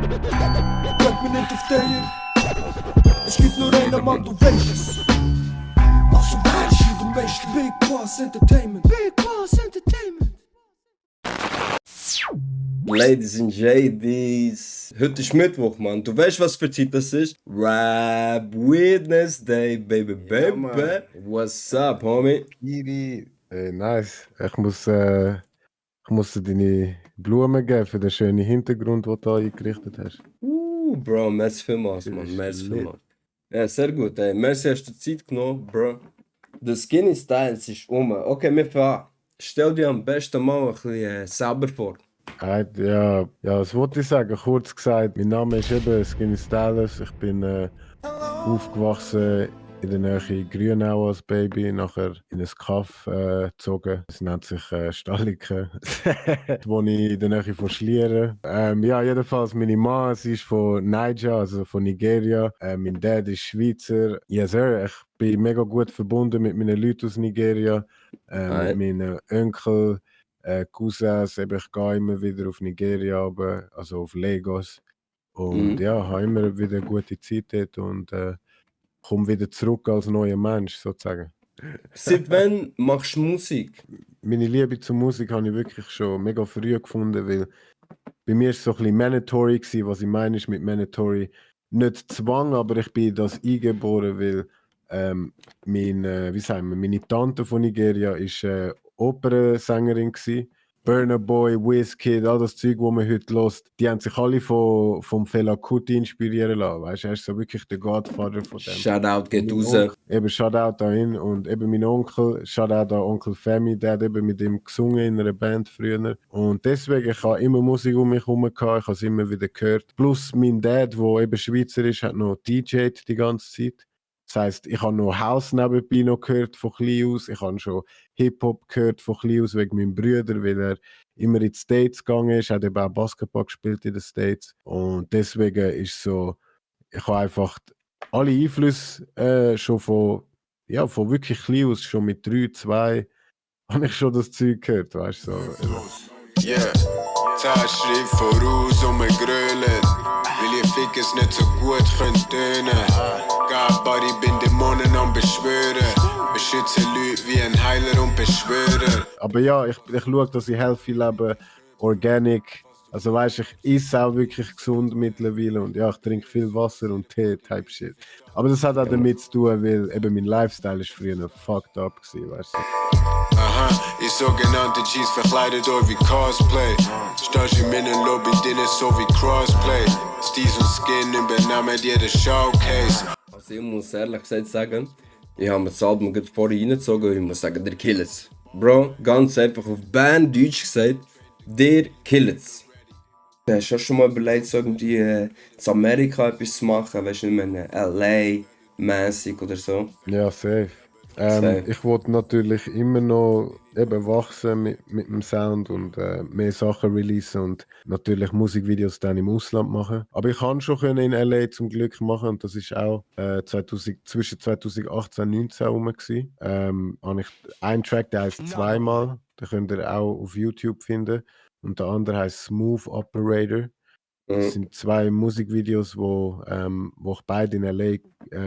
Kijk me niet of tegen. Es gibt nur einen Mann, du weißt es. Also weißt du, du weißt Big Bas Entertainment. Big Bas Entertainment. Ladies and JDs, heute ist Mittwoch, Mann. Du weißt, was für Zeit das ist? Rap Weednesday, baby, baby. Ja, What's up, homie? Iri. Hey, nice. Ich muss dir deine Blumen geben für den schönen Hintergrund, den du eingerichtet hast. Bro, merci vielmals, Das Mann. ist Merci lit. vielmals. Ja, sehr gut, ey. Merci, hast du Zeit genommen, Bro. Der Skinny Stylus ist Okay, wir fangen an. Stell dir am besten mal ein bisschen selber vor. Ja, was wollte ich sagen? Kurz gesagt, mein Name ist eben Skinny Stylus. Ich bin aufgewachsen in der Nähe Grünau als Baby, nachher in ein Kaff gezogen. Es nennt sich Stalliken. Wohne ich in der Nähe von Schlieren. Ja, jedenfalls meine Mama, sie ist von Niger, also von Nigeria. Mein Dad ist Schweizer. Yes, sir. Ich bin mega gut verbunden mit meinen Leuten aus Nigeria, mit meinen Onkel. Cousins, eben, ich gehe immer wieder auf Nigeria runter, also auf Lagos. Und ja, habe immer wieder eine gute Zeit dort und komme wieder zurück als neuer Mensch, sozusagen. Seit wann machst du Musik? Meine Liebe zur Musik habe ich wirklich schon mega früh gefunden, weil bei mir war es so ein bisschen mandatory gewesen. Was ich meine ist mit mandatory, nicht Zwang, aber ich bin das eingeboren, weil meine Tante von Nigeria war Opernsängerin gewesen. Burna Boy, Wizkid, all das Zeug, das man heute hört, die haben sich alle vom Fela Kuti inspirieren lassen. Weißt du, er ist so wirklich der Godfather von dem. Shoutout geht raus. Eben Shoutout an ihn und eben mein Onkel, Shoutout an Onkel Femi, der hat eben mit ihm gesungen in einer Band früher. Und deswegen, ich habe immer Musik um mich herum gehabt, ich habe es immer wieder gehört. Plus mein Dad, der eben Schweizer ist, hat noch DJ'd die ganze Zeit. Das heisst, ich habe noch House nebenbei noch gehört von klein aus. Ich habe schon Hip-Hop gehört von klein aus wegen meinem Bruder, weil er immer in die States gegangen ist. Er hat eben auch Basketball gespielt in den States. Und deswegen ist so, ich habe einfach alle Einflüsse schon von wirklich klein aus, schon mit 3, 2, habe ich schon das Zeug gehört, weißt du. So. Yeah, 10 Schritte voraus und wir grölen, weil ihr Fick es nicht so gut könnt tönen. Body bin Dämonen am beschwören, beschütze Leute wie ein Heiler und Beschwörer. Aber ja, ich schaue, dass ich healthy lebe, organic. Also weißt, ich esse auch wirklich gesund mittlerweile und ja, ich trinke viel Wasser und Tee, Type Shit. Aber das hat auch damit zu tun, weil eben mein Lifestyle ist früher noch fucked up gewesen, weißt du. Aha, ich sogenannte G's verkleidet euch wie Cosplay. Stehst in meiner Lobby, denen so wie Crossplay. Steez und Skin übernehmen jeder Showcase. Also ich muss ehrlich gesagt sagen, ich habe mir das Album gerade vorhin reingezogen und ich muss sagen, der Killers. Bro, ganz einfach auf Band-Deutsch gesagt, der Killers. Hast du schon mal überlegt, so irgendwie in Amerika etwas zu machen, weißt du, nicht mehr LA-mäßig oder so? Ja, safe. Ich wollte natürlich immer noch eben wachsen mit dem Sound und mehr Sachen releasen und natürlich Musikvideos dann im Ausland machen. Aber ich kann schon in LA zum Glück machen und das ist auch zwischen 2018 und 2019 rum gewesen. Habe ich einen Track, der heißt «Zweimal», den könnt ihr auch auf YouTube finden. Und der andere heißt «Smooth Operator». Das sind 2 Musikvideos, wo ich beide in LA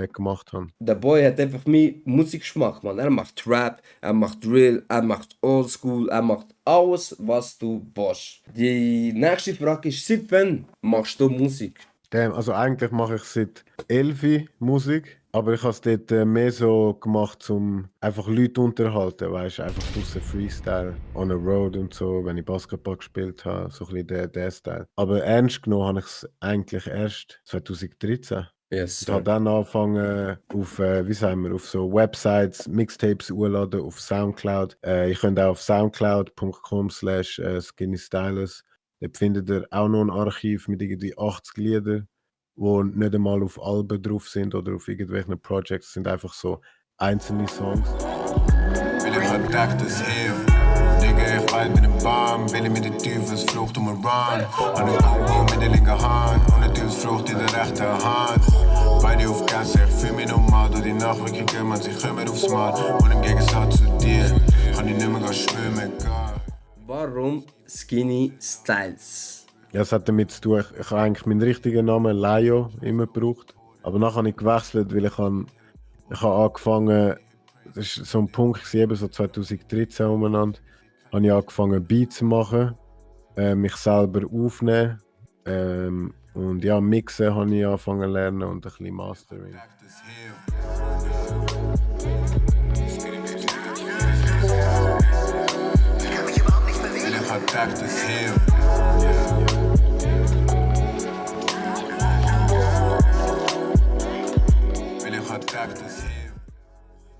gemacht habe. Der Boy hat einfach meinen Musikgeschmack, man. Er macht Rap, er macht Drill, er macht Oldschool, er macht alles, was du willst. Die nächste Frage ist, seit wann machst du Musik? Also eigentlich mache ich seit 11 Musik, aber ich habe es dort mehr so gemacht, um einfach Leute unterhalten, weißt du, einfach draussen Freestyle, on the road und so, wenn ich Basketball gespielt habe, so ein bisschen der Style. Aber ernst genommen habe ich es eigentlich erst 2013. Yes, Ich habe dann angefangen auf so Websites, Mixtapes hochladen auf Soundcloud. Ihr könnt auch auf soundcloud.com/skinnystylus. Dort findet ihr auch noch ein Archiv mit irgendwie 80 Liedern, die nicht einmal auf Alben drauf sind oder auf irgendwelchen Projects. Es sind einfach so einzelne Songs. Will ich verdeckt das hilft. Nigga, ich reite mit dem Baum, will ich mit der Teufelsfrucht um Run. An der Augen mit der linken Hand und der Teufelsfrucht in der rechten Hand. Beide auf Gas, ich fühl mich normal, durch die Nacht wirklich kümmern sich immer aufs Mal. Und im Gegensatz zu dir, kann ich nicht mehr schwimmen gehen. Warum Skinny Styles? Ja, es hat damit zu tun, ich habe eigentlich meinen richtigen Namen Laio immer gebraucht. Aber nachher habe ich gewechselt, weil ich habe angefangen, das war so ein Punkt, gewesen, eben so 2013 umeinander, habe ich angefangen Beats zu machen, mich selber aufnehmen und ja, mixen habe ich angefangen zu lernen und ein bisschen Mastering.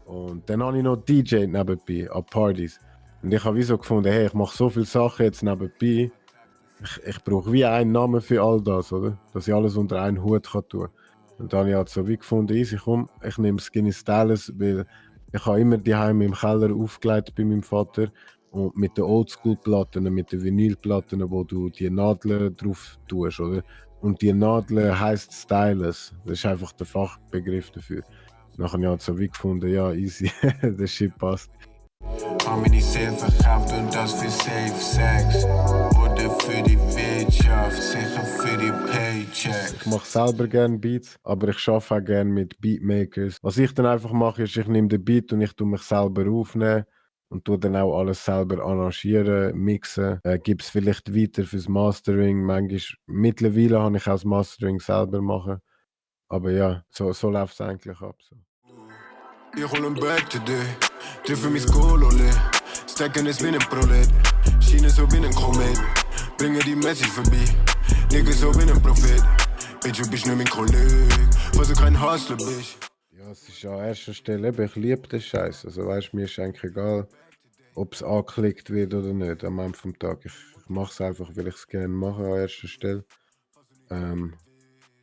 Und dann habe ich noch DJ nebenbei an Partys. Und ich habe wie so gefunden, hey, ich mache so viele Sachen jetzt nebenbei. Ich brauche wie einen Namen für all das, oder? Dass ich alles unter einen Hut kann tun. Und dann habe ich halt so wie gefunden, easy, komm, ich nehme Stylus, weil ich habe immer die Heime im Keller aufgelegt bei meinem Vater. Und mit den Oldschool-Platten, mit den Vinylplatten, wo du die Nadeln drauf tust, oder? Und die Nadeln heisst Stylus. Das ist einfach der Fachbegriff dafür. Dann habe ich halt so wie gefunden, ja, easy, der Shit passt. Haben wir nicht selbst verkauft und das für Safe Sex. Oder für die Wirtschaft, sicher für die Paychecks. Ich mache selber gerne Beats, aber ich arbeite auch gerne mit Beatmakers. Was ich dann einfach mache, ist, ich nehme den Beat und ich tue mich selber aufnehmen und tue dann auch alles selber arrangieren, mixen. Gebe es vielleicht weiter fürs Mastering. Mittlerweile habe ich auch das Mastering selber machen. Aber ja, so läuft es eigentlich ab. So. Ich hol ein Bag today, treffe mich Kolole, stacken es wie ein Prolet, Schiene so wie ein Komet, bringe die Message vorbei, Nigga so wie ein Prophet, Bitch, du bist nur mein Kollege, weil du kein Hustler bist. Ja, es ist an erster Stelle, eben, ich liebe den Scheiß. Also weißt, mir ist eigentlich egal, ob es angeklickt wird oder nicht am Ende vom Tag. Ich mache es einfach, weil ich es gerne mache an erster Stelle.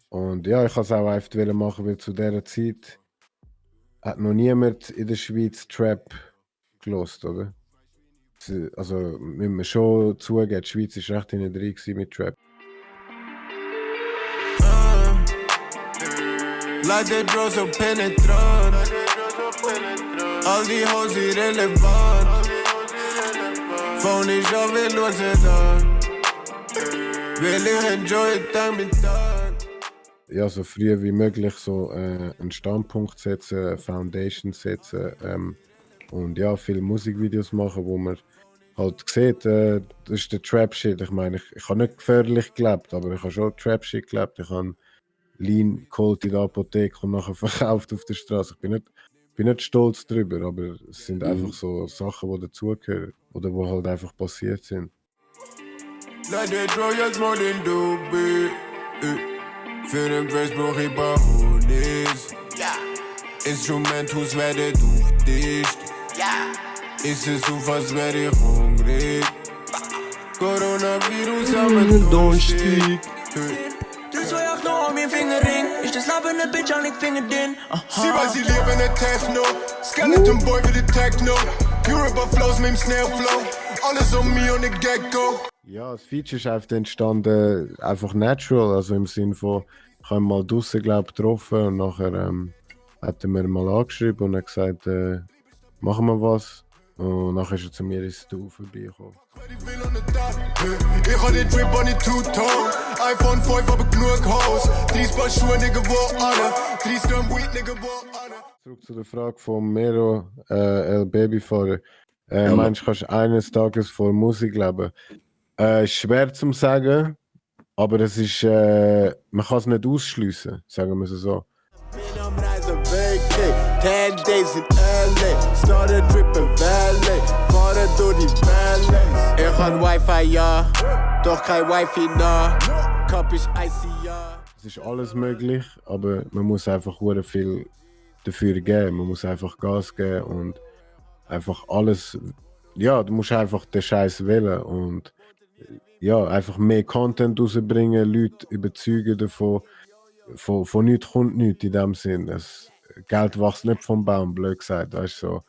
Und ja, ich kann es auch einfach machen, weil zu dieser Zeit hat noch niemand in der Schweiz Trap gelost, oder? Also müssen wir schon zugeben, die Schweiz war recht hinten drin mit Trap. Like the draw so penetrant, all die Hoes irrelevant, Phone ich auf, will nur sedan, will ich enjoy Tag mit Tag. Ja, so früh wie möglich so einen Standpunkt setzen, Foundation setzen und ja, viele Musikvideos machen, wo man halt sieht, das ist der Trap-Shit. Ich meine, ich habe nicht gefährlich gelebt, aber ich habe schon Trap-Shit gelebt. Ich habe Lean geholt in der Apotheke und nachher verkauft auf der Straße. Ich bin nicht stolz drüber, aber es sind einfach so Sachen, die dazugehören oder die halt einfach passiert sind. Like the draw jetzt mal den Dobe. Für den Vers brauch ich paar Honis. Instrumentus werde dicht. Ist es so fast werde ich hungrig. Coronavirus am Donnerstag. Dus wil je nog om je vingerring? Is de slap in de bitch aan ik vinger din? Sie weiß, sie leben in Techno. Skeleton Boy für die Techno. Europa Flows mit dem Snail Flow. Alles um mich und der Gecko. Ja, das Feature ist einfach entstanden, einfach natural, also im Sinne von, ich habe ihn mal draussen, glaube ich, getroffen und nachher hat er mir mal angeschrieben und hat gesagt, machen wir was. Und nachher ist er zu mir ins Studio vorbeigekommen. Ich hab den Drip an die Two-Tone. iPhone 5, aber genug Haus. 30 Paar Schuhe, Nigga, wo alle. 30 Gramm Weed, Nigga, wo alle. Zurück zu der Frage von Mero, El Babyfahrer. Meinst du, kannst du eines Tages vor Musik leben? Schwer zu sagen, aber es ist, man kann es nicht ausschliessen, sagen wir es so. Bin am Reisen weg, 10 days in LA. Started drippin' Valley. Fahre durch die Valley. Ich hab Wi-Fi, ja. Doch kein Wi-Fi, nah. Cup ist icy, ja. Es ist alles möglich, aber man muss einfach hure viel dafür geben. Man muss einfach Gas geben und einfach alles. Ja, du musst einfach den Scheiß wählen und ja, einfach mehr Content rausbringen, Leute überzeugen davon. Von nichts kommt nichts in dem Sinn. Das Geld wächst nicht vom Baum, blöd gesagt. Weißt du, so.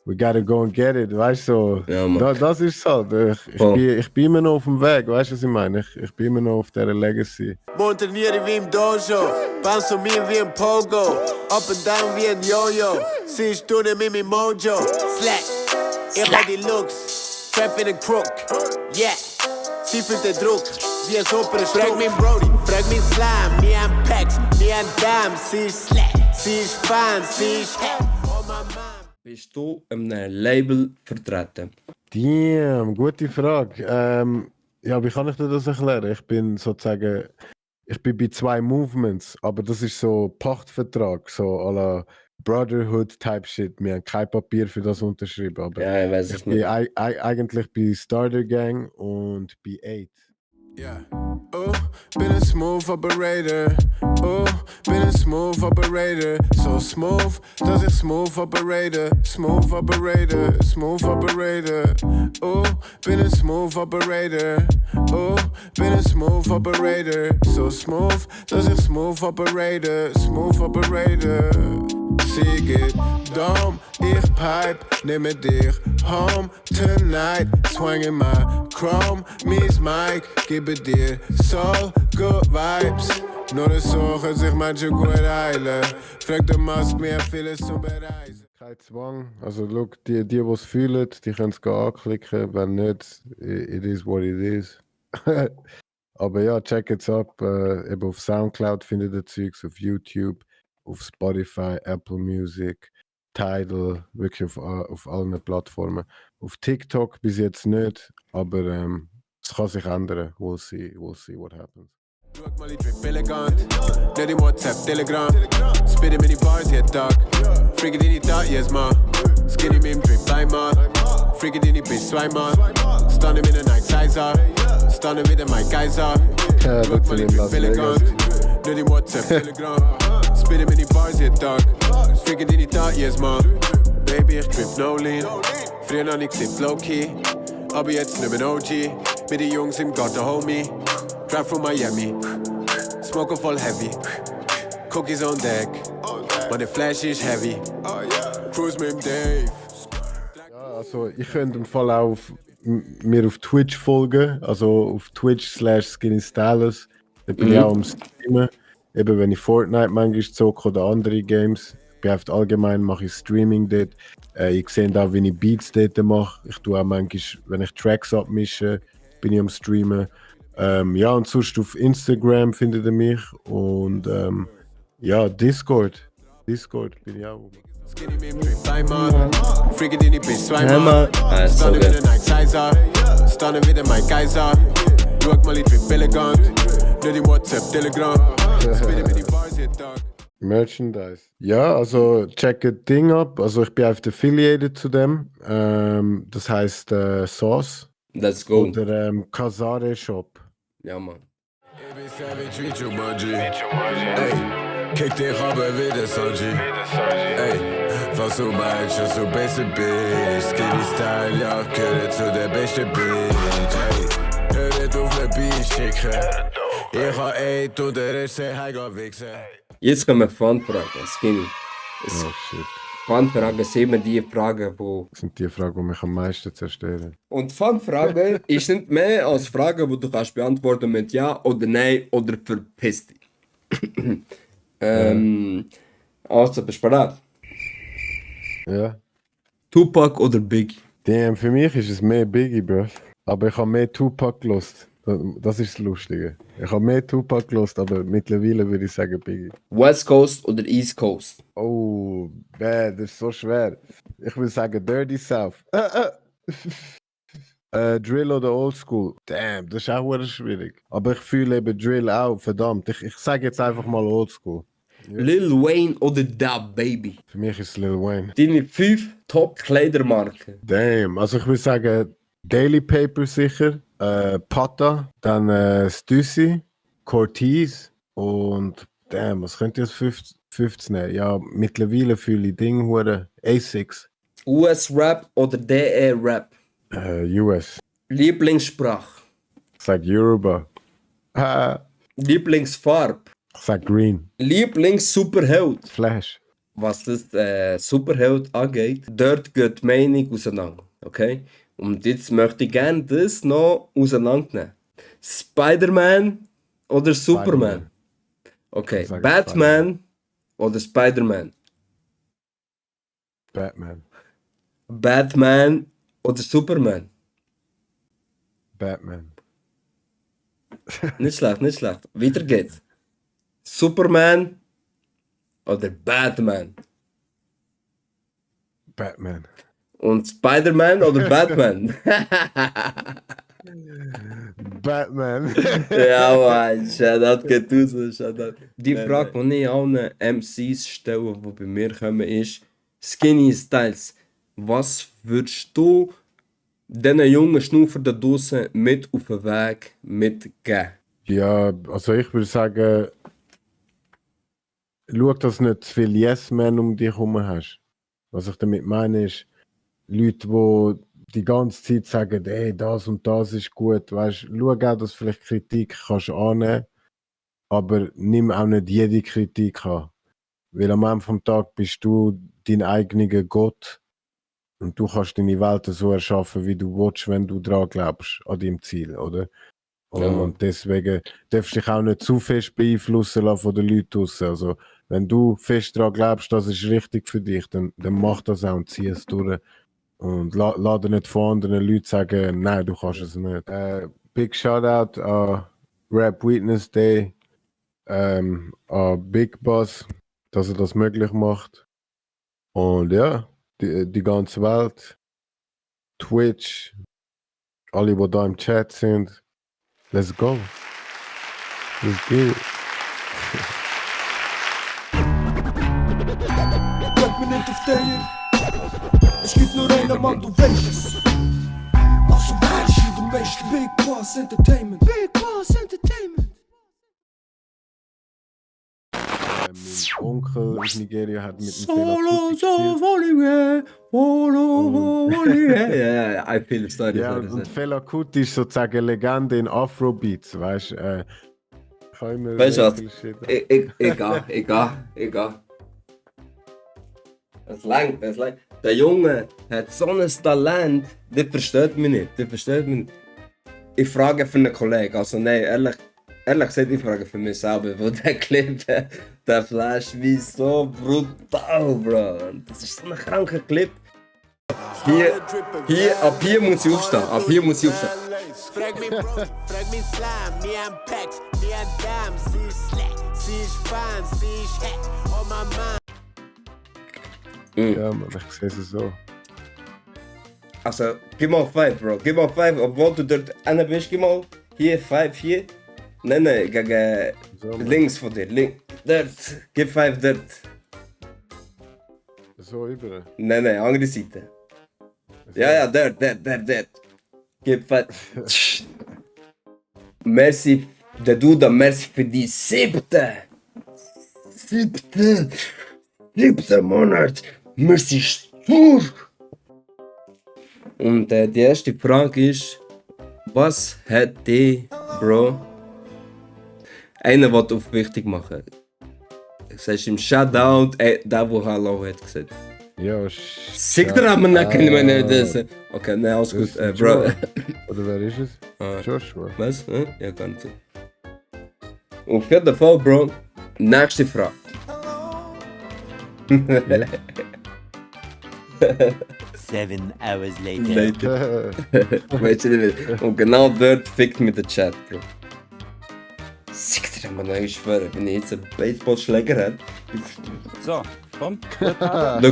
We gotta go and get it, weißt du. So. Ja, Das ist es halt. Ich bin immer noch auf dem Weg, weißt du, was ich meine? Ich bin immer noch auf dieser Legacy. Morgen trainiere wie im Dojo. Bounce mir wie ein Pogo. Up and down wie ein Jojo. 10 Stunden mit meinem Mojo. Slack. Ich hab die Looks. Trap in den Crook. Yeah. Sie fühlt den Druck. wie ein Super. Frag mich Brody, frag mich Slam. Nie ein Packs, nie ein Damn. Sie ist Slack, sie ist Fan, sie ist Head. Oh my man. Bist du einem Label vertreten? Damn, gute Frage. Ja, wie kann ich dir das erklären? Ich bin sozusagen, ich bin bei 2 Movements, aber das ist so Pachtvertrag, so à la Brotherhood-Type Shit. Wir haben kein Papier für das unterschrieben, aber Ja, ich weiß ich es bin nicht. eigentlich bei Starter Gang und bei 8. Yeah. Oh, been a smooth operator. Oh, been a smooth operator. So smooth, does it smooth operator? Smooth operator, smooth operator. Oh, been a smooth operator. Oh, been a smooth operator. So smooth, does it smooth operator? Smooth operator. Sie geht dumm, ich pipe, nehme dich home tonight. Swinging my chrome, mies Mike, gebe dir so good vibes. Nur das suchen sich manche gut heilen. Frag der Mask mir vieles zum Bereisen. Kein Zwang. Also, look, die es fühlen, die können es anklicken. Wenn nicht, it is what it is. Aber ja, check it's ab. Eben auf Soundcloud findet ihr Zeugs, auf YouTube, auf Spotify, Apple Music, Tidal, wirklich auf allen Plattformen. Auf TikTok bis jetzt nicht, aber es kann sich ändern. We'll see what happens. Schau mal, ich drip elegant. Nicht im WhatsApp, Telegram. Spit in die Bars, jeden Tag. Freaky deine Tat, yes, man. Skinny mit dem Drip einmal. Freaky deine Bitch zweimal. Stunne mit der Nike Sizer. Stunne mit der Mike Geiser. Ja, Schau das mal, sind ich in Las drip elegant. Vegas. Nicht im WhatsApp, Telegram. Spit in die Bars, jeden Tag. Freaky deine Tat, yes, man. Baby, ich drip no lean. Früher noch nicht gesippt, low-key. Aber jetzt nicht mehr OG. Mit den Jungs im Garten, homie. Drive from Miami. Smoke voll heavy. Cookies on deck. But the flash is heavy. Cruise mit dem Dave. Ja, also ich könnte im Fall auch mir auf Twitch folgen, also auf Twitch/SkinnyStylus. Da bin ich auch am Streamen. Eben wenn ich Fortnite manchmal zocke oder andere Games. Ich bin einfach allgemein, mache ich Streaming dort. Ich sehe auch, wie ich Beats dort mache. Ich tue auch manchmal, wenn ich Tracks abmische, bin ich am Streamen. Ja, und sonst auf Instagram findet ihr mich. Und ja, Discord. Discord bin ich auch. Skinny mit dem Drip einmal. Freaky deine Bitch zweimal. Ah, so Stunne mit good. der Nike Sizer. Stunne mit der Mike Geiser. Schau mal, ich drip elegant. Nicht im WhatsApp, Telegram. Spit in die Bars, jeden Tag. Merchandise. Ja, also check das Ding ab. Also ich bin einfach affiliated zu dem. Das heißt Sauce Let's go. oder Casare Shop. Ja, Mann. Ich bin savage wie Jumanji. Ey, kick dich aber wieder Sanji. Ey, was so meinst du, so beste Bitch. Skinny Style, ja, gehört zu der beste Bitch. Ey, hör nicht auf ne Beat schicken. Ich ha 8 und der Rest sei heim wichsen. Jetzt kommen Fanfragen. Skinny. Oh shit. Fanfragen sind immer die Fragen, wo. Das sind die Fragen, die mich am meisten zerstören. Und Fanfragen ist nicht mehr als Fragen, die du kannst beantworten mit Ja oder Nein oder verpiss dich. Also, bist du bereit? Ja. Tupac oder Biggie? Damn, für mich ist es mehr Biggie, bro. Aber ich habe mehr Tupac gelost. Das ist das Lustige. Ich habe mehr Tupac gelost, aber mittlerweile würde ich sagen Biggie. West Coast oder East Coast? Oh, bad, das ist so schwer. Ich würde sagen Dirty South. Drill oder Oldschool? Damn, das ist auch verdammt schwierig. Aber ich fühle eben Drill auch, verdammt. Ich sage jetzt einfach mal Oldschool. Lil Wayne oder Da Baby? Für mich ist es Lil Wayne. Deine 5 Top-Kleidermarken. Damn, also ich würde sagen Daily Paper sicher, Pata, dann Stussy, Cortez und damn, was könnte ich als 15 nehmen? Ja, mittlerweile fühle ich Ding hure A6. US-Rap oder DE-Rap? US. Lieblingssprache? Ich sag Yoruba. Lieblingsfarbe? Ich sag Green. Lieblings-Superheld? Flash. Was das Superheld angeht, dort geht die Meinung auseinander. Okay? Und jetzt möchte ich gerne das noch auseinandernehmen. Spider-Man oder Superman? Okay, Ich sage Batman oder Spider-Man? Batman. Batman oder Superman? Batman. Nicht schlecht, nicht schlecht. Weiter geht's. Superman oder Batman? Batman. Und Spider-Man oder Batman? Batman. Ja, Mann, Shoutout geht raus, Shoutout. Die Frage, die ich allen MCs stelle, die bei mir kommen, ist: Skinny Styles, was würdest du diesen jungen Schnaufer da draussen mit auf den Weg mitgeben? Ja, also ich würde sagen, schau, dass du nicht zu viele Yes-Men um dich herum hast. Was ich damit meine ist, Leute, die die ganze Zeit sagen, ey, das und das ist gut, weißt, schau auch, dass du vielleicht Kritik kannst annehmen, aber nimm auch nicht jede Kritik an. Weil am Ende vom Tag bist du dein eigener Gott und du kannst deine Welt so erschaffen, wie du willst, wenn du daran glaubst, an deinem Ziel, oder? Ja, Mann. Und deswegen darfst du dich auch nicht zu fest beeinflussen lassen von den Leuten draussen. Also, wenn du fest daran glaubst, das ist richtig für dich, dann mach das auch und zieh es durch. Und lass dir nicht von anderen Leuten sagen, nein, du kannst es nicht. Big Shoutout an Rap Weednesday, an Big Bas, dass er das möglich macht. Und ja, die ganze Welt, Twitch, alle, die da im Chat sind, let's go. Let's get it. Kijk me niet of tegen. Es gibt nur einen Mann, du weißt es. Also weißt du, du weißt Big Bas Entertainment. Big Bas Entertainment. Mein Onkel aus Nigeria hat mit dem Solo, so, ja, I feel it, sorry. Ja, und Fela Kuti ist sozusagen eine Legende in Afrobeats, weißt du? Kann immer Weißt du sehr was? viel Shit. Egal. Es langt. Der Junge hat so ein Talent, der versteht mich nicht. Ich frage für einen Kollegen, also nein, ehrlich gesagt, ich frage für mich selber, wo der Clip, der Flash, wie so brutal, Bro. Das ist so ein kranker Clip. Ab hier muss ich aufstehen. Frag mich Bro, frag mich Slam, nie ein Packs, nie ein Dam, sie ist slack, sie ist fan, sie ist hack, oh my man. Ja, Mann, ich sehe es so. Also, gib mal 5, Bro. Obwohl du dort einer bist, gib mal hier 5 hier. Nein, gegen So, Mann. links von dir. Dort. Gib 5 dort. So über. Nein, andere Seite. Ja, dort. Gib 5. Merci, der Duda, merci für die siebte Monat. Merci stur. Und die erste Frage ist, was hat die, Bro, einer will auf wichtig machen? Sagst du ihm Shoutout, der wo Hallo hat gesagt. Ja, Sick der haben wir nicht mehr das. Okay, ne, alles gut, Das ist Bro. Joshua. Oder wer ist es? Ah. Joshua. Was? Ja, ganz so. Auf jeden Fall, Bro, nächste Frage. 7 hours later. Weißt du nicht? Und genau dort fickt mit der Chat, Bro. Sick der haben wir nicht schwören, wenn ich jetzt einen Baseballschläger hätte. So, komm.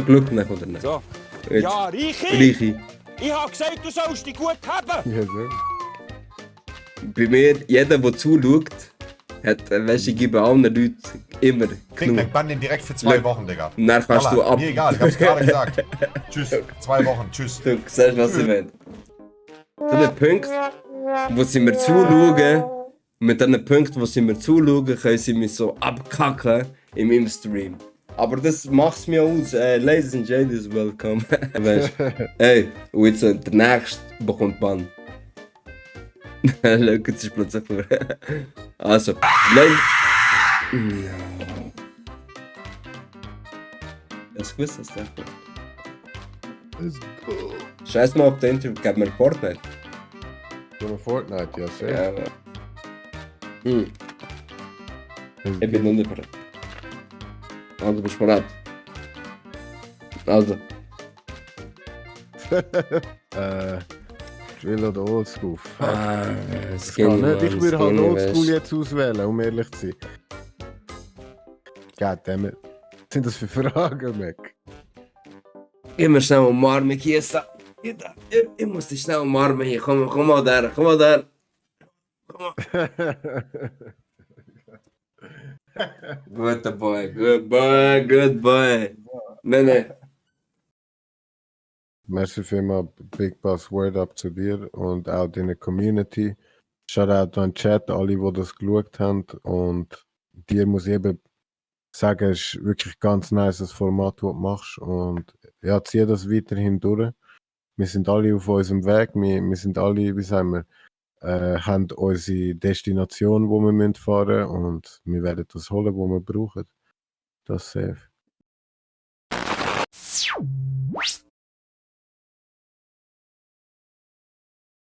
Glück nach oder nicht? So. Jetzt. Ja, Reichi! Reichi. Ich hab gesagt, du sollst dich gut haben! Ja, so. Bei mir, jeder, der zuschaut, hat, weißt du, ich gebe allen Leuten immer Big genug. Mac, bann den direkt für 2 Look. Wochen, Digga. Und dann kannst du Wallah, ab. mir egal, ich hab's gerade gesagt. Tschüss, 2 Wochen, tschüss. Du siehst, was ich meine. Zu den Punkten, wo sie mir zuschauen, mit diesen Punkten, wo sie mir zuschauen, können sie mich so abkacken in meinem Stream. Aber das macht's mir aus. Ladies and Ladies, welcome. Weißt du? Ey, und jetzt der nächste bekommt Bann. Schau, jetzt ist plötzlich vor. Also, Leute. Das gewusst, dass der kommt. Let's go. Scheiß mal auf den Interview, gib mir Fortnite. Gehen wir Fortnite, ja, sehr. Ja, ich bin noch nicht bereit. Also, bist du bereit? Also. Will oder Oldschool? Fuck. Das Skinny, kann nicht. Ich Mann, würde halt Skinny, Oldschool weißt. jetzt auswählen, um ehrlich zu sein. Goddammit. Was sind das für Fragen, Mac? Gib mir schnell umarmen, Kiesa. Ich muss dich schnell umarmen hier. Komm mal da, komm mal da. Good boy, good boy, good boy. Nee. Merci vielmals, Big Boss, Word up zu dir und auch deiner Community. Shoutout an den Chat, alle, die das geschaut haben. Und dir muss ich eben sagen, es ist wirklich ganz nice, das Format, das du machst. Und ja, zieh das weiterhin durch. Wir sind alle auf unserem Weg. Wir sind alle, wie sagen wir, haben unsere Destination, wo wir fahren müssen. Und wir werden das holen, was wir brauchen. Das safe.